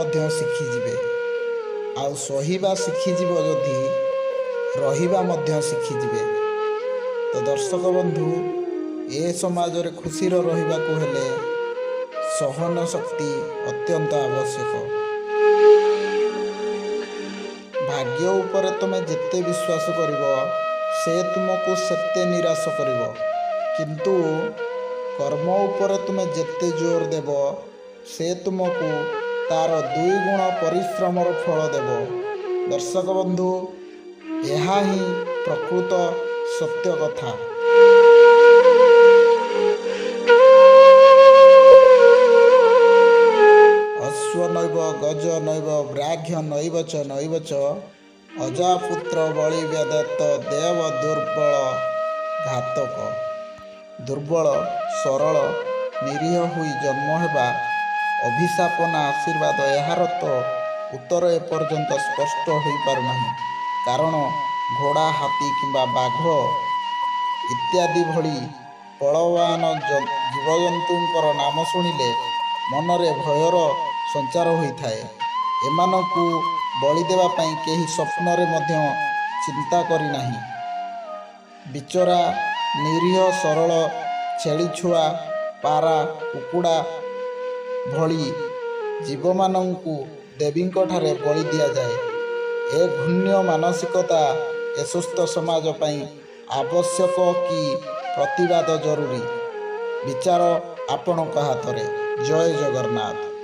ମଧ୍ୟ ଶିଖିଯିବେ। ଆଉ ସହିବା ଶିଖିଯିବ ଯଦି ରହିବା ମଧ୍ୟ ଶିଖିଯିବେ। ତ ଦର୍ଶକ ବନ୍ଧୁ, ଏ ସମାଜରେ ଖୁସିରେ ରହିବାକୁ ହେଲେ ସହନ ଶକ୍ତି ଅତ୍ୟନ୍ତ ଆବଶ୍ୟକ। ଭାଗ୍ୟ ଉପରେ ତୁମେ ଯେତେ ବିଶ୍ୱାସ କରିବ, ସେ ତୁମକୁ ସେତେ ନିରାଶ କରିବ। କିନ୍ତୁ କର୍ମ ଉପରେ ତୁମେ ଯେତେ ଜୋର ଦେବ, ସେ ତୁମକୁ ତାର ଦୁଇଗୁଣ ପରିଶ୍ରମର ଫଳ ଦେବ। ଦର୍ଶକ ବନ୍ଧୁ, ଏହା ହିଁ ପ୍ରକୃତ ସତ୍ୟ କଥା। ଅଶ୍ୱ ନୈବ ଗଜ ନୈବ ବ୍ରାଘ୍ୟ ନୈବ ଚ ନୈବ ଚ ଅଜାପୁତ୍ର ବଳି ବ୍ୟଦତ୍ତ ଦେବ ଦୁର୍ବଳ ଘାତକ। ଦୁର୍ବଳ, ସରଳ, ନିରୀହ ହୋଇ ଜନ୍ମ ହେବା ଅଭିଶାପ ନା ଆଶୀର୍ବାଦ, ଏହାର ତ ଉତ୍ତର ଏପର୍ଯ୍ୟନ୍ତ ସ୍ପଷ୍ଟ ହୋଇପାରୁନାହିଁ। କାରଣ ଘୋଡ଼ା, ହାତୀ କିମ୍ବା ବାଘ ଇତ୍ୟାଦି ଭଳି ବଳବାନ ଜୀବଜନ୍ତୁଙ୍କର ନାମ ଶୁଣିଲେ ମନରେ ଭୟର ସଞ୍ଚାର ହୋଇଥାଏ। ଏମାନଙ୍କୁ ବଳି ଦେବା ପାଇଁ କେହି ସ୍ୱପ୍ନରେ ମଧ୍ୟ ଚିନ୍ତା କରିନାହିଁ। ବିଚରା ନିରୀହ ସରଳ ଛେଳି ଛୁଆ, ପାରା, କୁକୁଡ଼ା ଭଳି ଜୀବମାନଙ୍କୁ ଦେବୀଙ୍କଠାରେ ବଳି ଦିଆଯାଏ। ଏ ଘୃଣ୍ୟ ମାନସିକତା ଏ ସୁସ୍ଥ ସମାଜ ପାଇଁ ଆବଶ୍ୟକ କି ପ୍ରତିବାଦ ଜରୁରୀ? ବିଚାର ଆପଣଙ୍କ ହାତରେ। ଜୟ ଜଗନ୍ନାଥ।